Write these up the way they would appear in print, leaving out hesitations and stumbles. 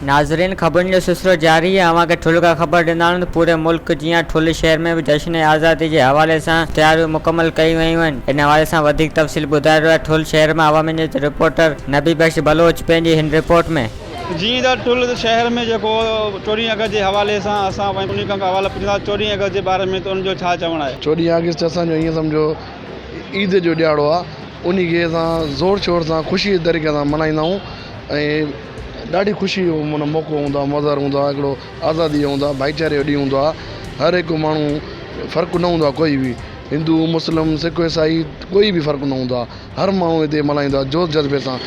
ناظرين خبرن جو سلسلو جاري آهي اوهان کي ٺل کان خبر ڏيندا هلون ته پوري ملڪ جيان ٺل شهر ۾ به جشن آزادي جي حوالي سان تياريون مڪمل ڪيون ويون آهن ان حوالي سان وڌيڪ تفصيل ٻڌائي رهيو آهي ٺل شهر مان عوامي نيوز جو رپورٽر نبي بخش بلوچ پنهنجي هن رپورٽ ۾. جيئن ته ٺل شهر ۾ جيڪو چوڏهين آگسٽ جي حوالي سان اسان انهي کان حوالا پڇندا چوڏهين آگسٽ جي باري ۾ ته ان جو ڇا چوڻ آهي. چوڏهين آگسٽ اسان جو ائين سمجهو عيد جو ڏهاڙو آهي انهي کي اسان زور شور سان خوشي جي طريقي سان ملهائيندا آهيون ۽ ڏاڍي خوشي جو معنيٰ موقعو هوندو آهي مظهر هوندو آهي هڪڙو آزادي جو هوندو آهي ڀائيچاري جو ڏينهن هوندو آهي هر هڪ ماڻهو فرق نه هوندو آهي ڪوئي به هندو مسلم سک عيسائي ڪوئي به فرق نه هوندو آهي هر ماڻهو هتي ملهائيندو آهي جوش جذبي سان.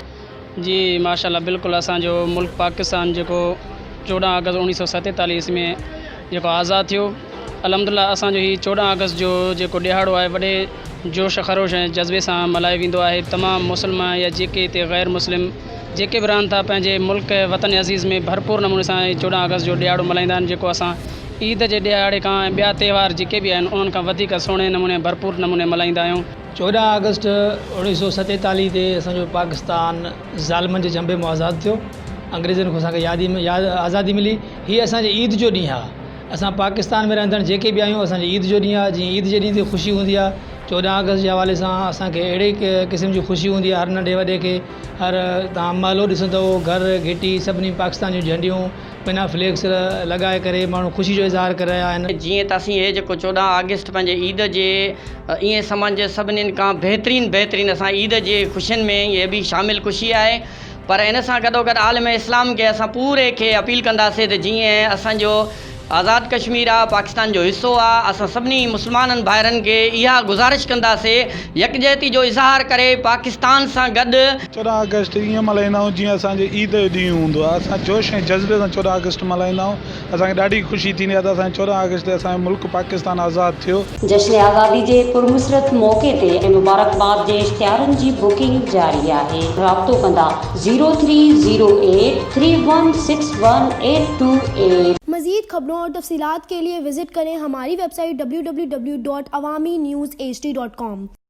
جي ماشاء الله بلڪل اسان جو ملڪ پاڪستان جيڪو 14 آگسٽ 1947 عيسوي ۾ جيڪو آزاد ٿيو الحمد لله اسان جو هي 14 آگسٽ جو جيڪو ڏهاڙو آهي وڏي جوش خروش ۽ جذبي سان ملهايو ويندو آهي تمام مسلمان يا جيڪي هتي غير مسلم جيڪي به رهن ٿا پنهنجي ملڪ وطن عزيز ۾ ڀرپور نموني سان هي 14 آگسٽ جو ڏهاڙو ملهائيندا آهن جيڪو اسان عيد جي ڏهاڙي کان ۽ ٻيا تهوار جيڪي به آهن انهن کان وڌيڪ سهڻي نموني ڀرپور نموني ملهائيندا آهيون. 14 آگسٽ 1947 تي اسان جو پاڪستان ظالمن جي چنبي مان آزاد ٿيو انگريزن کان اسان کي ياد آزادي ملي هي اسان جي عيد جو ڏينهن آهي اسان پاڪستان ۾ رهندڙ جيڪي به آهيون اسان جي عيد جو ڏينهن آهي جيئن عيد جي ڏينهن تي خوشي هوندي آهي 14 آگسٽ جي حوالي سان اسان کي اهڙي قسم جي خوشي هوندي آهي هر ننڍي وڏي کي هر توهان محلو ڏسندو گهر گهٽي سڀني پاڪستان جون جهنڊيون پنا فليڪس لڳائي ڪري ماڻهو خوشي جو اظهار ڪري رهيا آهن. جيئن ته اسين هي جيڪو 14 آگسٽ پنهنجي عيد جي ائين سمجهه سڀنين کان بهترين بهترين اسان عيد جي خوشين ۾ هي به شامل خوشي آهي پر ان سان گڏوگڏ عالم اسلام کي اسان پوري کي اپيل ڪنداسين ته جيئن اسان جو آزاد ڪشمير آ پاڪستان جو حصو آ اسان سڀني مسلمانن ڀائرن کي اها گذارش ڪنداسين يڪجهتي جو اظهار ڪري پاڪستان سان گڏ. 14 آگسٽ ائين ملهائيندا آهيون جيئن اسان جي عيد جو ڏينهن هوندو آهي اسان جوش ۽ جذبي سان 14 آگسٽ ملهائيندا آهيون اسان کي ڏاڍي خوشي ٿيندي آهي ته اسان جي 14 آگسٽ تي اسان جو ملڪ پاڪستان آزاد ٿيو. جشن آزادي جي پرمسرت موقعي تي ۽ مبارڪباد جي اشتهارن جي بڪنگ جاري آهي رابطو ڪندا zero three zero eight three one six one eight two eight. مزيد خبرون اور تفصيلات کے لئے وزٹ کریں ہماری web site www.awamiNewsHD.com.